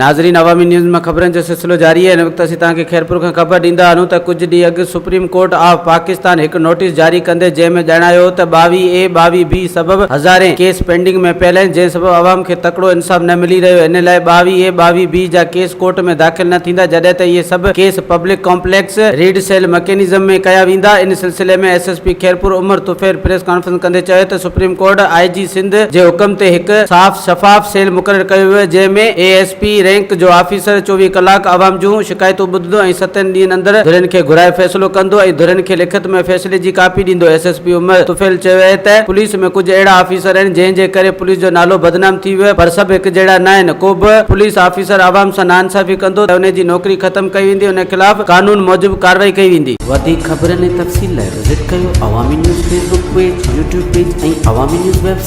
ناظرين عوامي نيوز مان خبرن جو سلسلو جاري آهي هن وقت اسين توهان کي خيرپور کان خبر ڏيندا هلون ته ڪجهه ڏينهن اڳ سپريم ڪورٽ آف پاڪستان هڪ نوٽيس جاري ڪندي جنهن ۾ ڄاڻايو هو ته 22 اي 22 بي سبب هزارين ڪيس پينڊنگ ۾ پيل آهن جنهن سبب عوام کي تڪڙو انصاف نه ملي رهيو ان لاء 22 اي 22 بي جا ڪيس ڪورٽ ۾ داخل نه ٿيندا جڏهن ته اهي سڀ case public complex red cell mechanism ۾ ڪيا ويندا ان سلسلي ۾ S S P Khairpur Umar Tufail press conference ڪندي چيو ته سپريم ڪورٽ I جي سنڌ جي حڪم تي هڪ صاف شفاف سيل مقرر ڪيو ويو جنهن ۾ اي ايس پي رينڪ جو آفيسر 24 ڪلاڪ عوام جون شڪايتون ٻڌندو ۽ ستن ڏينهن اندر ڌرين کي گهرائي فيصلو ڪندو ۽ ڌرين کي لکت ۾ فيصلي جي ڪاپي ڏيندو. S S P Umar Tufail چيو اهي ته پوليس ۾ ڪجهه اهڙا آفيسر آهن جنهن جي ڪري پوليس جو نالو بدنام ٿي ويو آهي پر سڀ هڪجهڙا ناهن ڪو به پوليس آفيسر عوام سان ناانصافي ڪندو ته ان جي نوڪري ختم ڪئي ويندي ان خلاف قانون موجب ڪارروائي ڪئي ويندي. وڌيڪ خبرن ۽ تفصيل لاء وزٽ ڪيو Awami news Facebook page, YouTube page ۽ Awami news website.